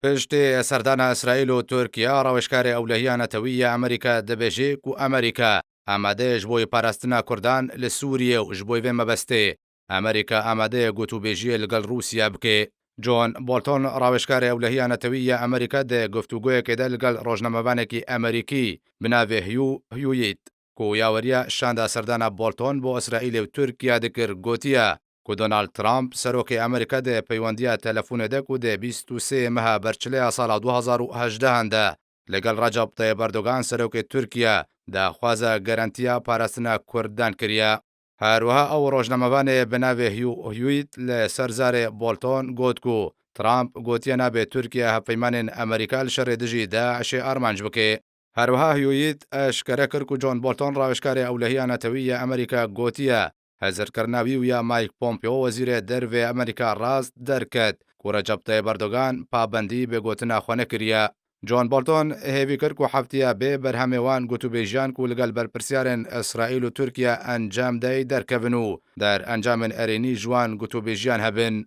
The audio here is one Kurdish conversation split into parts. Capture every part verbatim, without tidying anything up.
Piştî serdana Îsraîl û Tirkiye, rawêjkarê ewlehiya netewî ya Amerîka dibêje ku Amerîka amade ye ji bo parastina Kurdan li Sûriyê û ji bo vê mebestê Amerîka amade ye gotûbêjiyê li gel Rûsya bike. John Bolton, rawêjkarê ewlehiya netewî ya Amerîka, di guftûgoyekê de li gel rojnamevanekî Amerîkî bi navê Hugh Hewitt, ku yaweriya şanda serdana Bolton bo Îsraîlê û Tirkiye dikir, gotiye ku Donald Trump, serokê Amerîka, di peywendiya telefonê de ku di bîst û sê meha berçileya sala du hazar û hejdehan de li gel Recep Tayyip Erdogan, serokê Tirkiye, daxwaza garantiya parastina Kurdan kiriye. Her wiha ew rojnamevanê bi navê Hugh Hewitt li ser zarê Bolton got ku Trump gotiye nabe Tirkiye hevpeymanên Amerîka li şerê dijî DAIŞê armanc bike. Her wiha Hewitt eşkere kir ku John Bolton, rawêjkarê ewlehiya netewî ya Amerîka, gotiye hezirkirina wî û ya Mike Pompeo, wezîrê dervê Amerîka, rast derket ku Recep Tayyip Erdogan pabendî bi gotina xwe nekiriye. John Bolton hêvî kir ku heftiya bê berhemê wan gotûbêjiyan ku li gel berpirsiyarên Îsraîl û Tirkiye encam dey derkevin û derencamên erênî ji wan gotûbêjiyan hebin.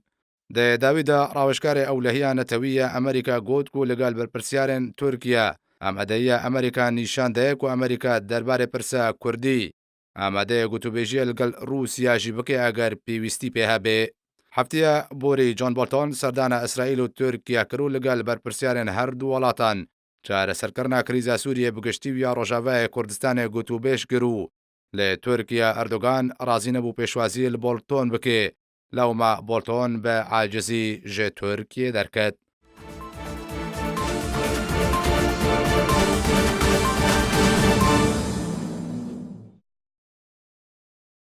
Di dawî de rawêjkarê ewlehiya netewî ya Amerîka got ku li gel berpirsiyarên Tirkiye, amadehiya Amerîka nîşan daye ku Amerîka derbarê pirsa Kurdî amade ye gotûbêjiyê li gel Rûsya jî bike eger pêwîstî pê hebe. Heftiya borî John Bolton serdana Îsraîl û Tirkiye kir û li gel berpirsiyarên her du welatan çareserkirina krîza Sûriyê bi giştî û ya Rojavayê Kurdistanê gotûbêj kir û lê Tirkiye, Erdogan razî nebû pêşwazî li Bolton bike. Lewma Bolton bi acizî ji Tirkiyê derket.